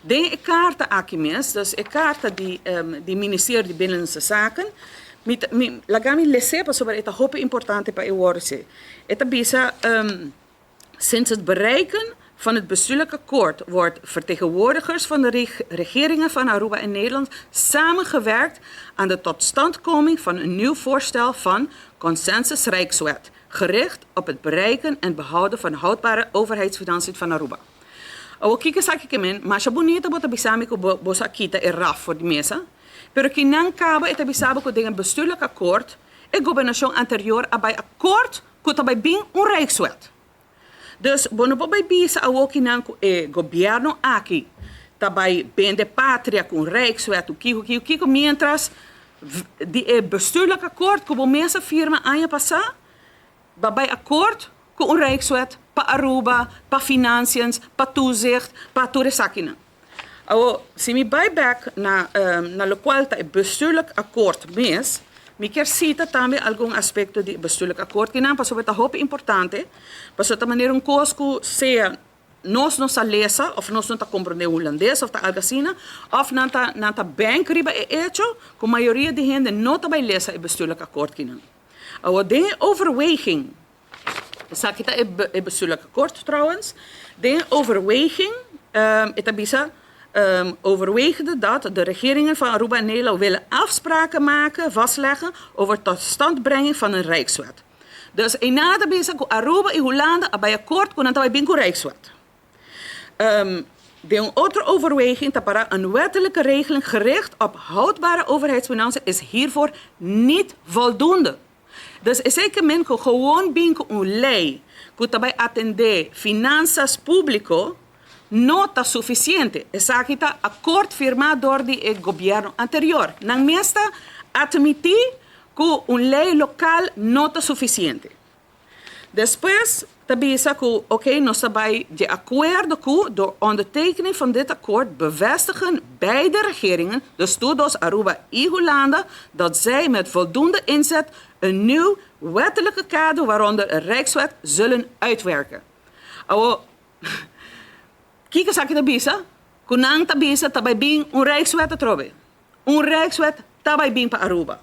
Den e karta aki mes, dus e karta di Ministerio di Binnenlandse Zaken, mi ta, mi, laga mi les'é pasobra e ta hopi importante pa e wòrdu sê. E ta bisa, Sinds het bereiken van het bestuurlijk akkoord wordt vertegenwoordigers van de regeringen van Aruba en Nederland samengewerkt aan de totstandkoming van een nieuw voorstel van Consensus Rijkswet, gericht op het bereiken en behouden van houdbare overheidsfinanciën van Aruba. Awor kiko esaki ke men? Masha bunita bo ta bisa mi ku bo bo sa kita e raf for di mesa, pero kinan kaba e ta bisa bo ku den e bestuurlijk akkoord e gobernashon anterior a bai akkoord ku ta bai bin un Rijkswet. Dus bo no por bai bisa awor kinan ku e gobièrnu aki ta bai bende patria ku un Rijkswet ku kiko kiko kiko mientras di e bestuurlijk akkoord ku bo mes a firma aña pasá bo a bai akkoord ku un Rijkswet pa Aruba, pa financiën, pa toezicht, pa tur esakinan. Awor, si mi bai bek na na lokual ta e bestuurlijk akkoord mes, mi kier sita tambe algun aspekto di e bestuurlijk akkoord kinan pasobra e ta hopi importante, pasobra ta manera un kos ku sea nos no sa lesa òf nos no ta komprondé hulandes òf ta algu asina, òf nan ta nan ta bènk riba e echo ku mayoria di hende no ta bai lesa e bestuurlijk akkoord kinan. Awor, den e overweging. Esaki ta e bestuurlijk akkoord trouwens. Den e overweging e ta bisa, Overwegende dat de regeringen van Aruba en Nederland willen afspraken maken, vastleggen, over totstandbrenging van een Rijkswet. Dus einan ta bisa ku Aruba i Hulanda a bai akkoord ku nan ta bai bin ku Rijkswet. Den un otro overweging ta para, Een wettelijke regeling gericht op houdbare overheidsfinanciën is hiervoor niet voldoende. Dus esei ke men ku gewoon bin ku un lei ku ta bai atendé finansas públiko no ta sufisiente. Esaki ta akort firmá dor di e gobièrnu anterior. Nan mes ta atmití ku un lei lokal no ta sufisiente. Despues ta bisa ku oke nos ta bai di akuerdo ku door ondertekening van dit akkoord bevestigen beide regeringen, dus tur dos Aruba i Hulanda, dat zij met voldoende inzet een nieuw wettelijke kader waaronder een Rijkswet zullen uitwerken. Awor, kiko esaki ta bisa? Ku nan ta bisa ta bai bin un Rijkswet atrobe. Un Rijkswet ta bai bin pa Aruba.